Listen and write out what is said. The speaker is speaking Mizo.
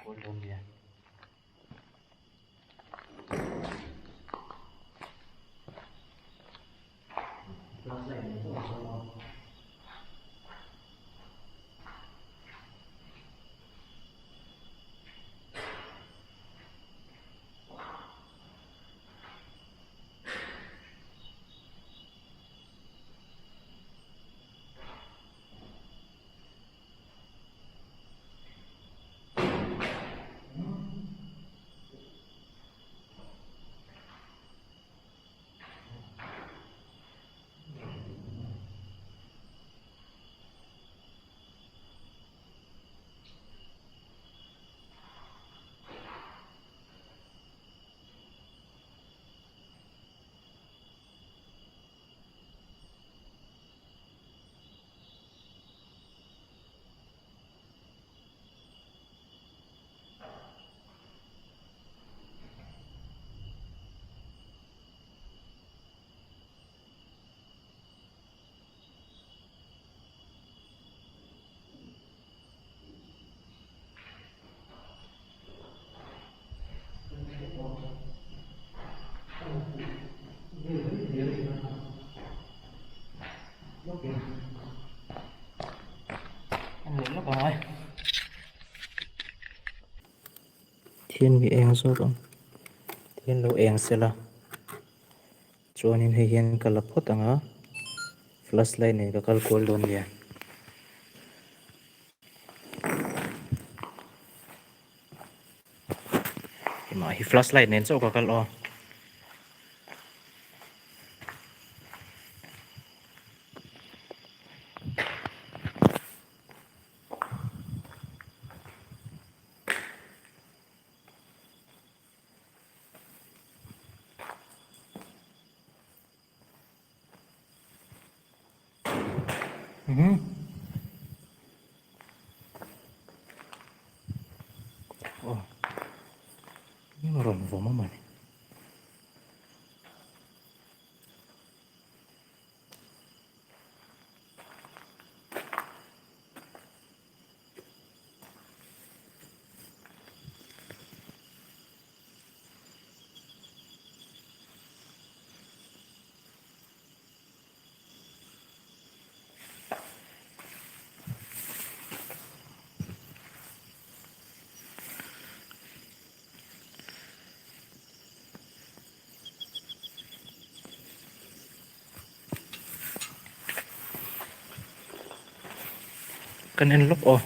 kual dawn nia. Flashlight nen chauh a sawn a. Thian mi eng zawk ang thian lo eng sela chuanin hei hian ka la phawt ang a flashlight nen ka kal kual dawn nia. Keimah hi flashlight nen chauh ka kal aw. Mhm. Oh. Ni rawn vawm a mawni. Kan en lawk aw.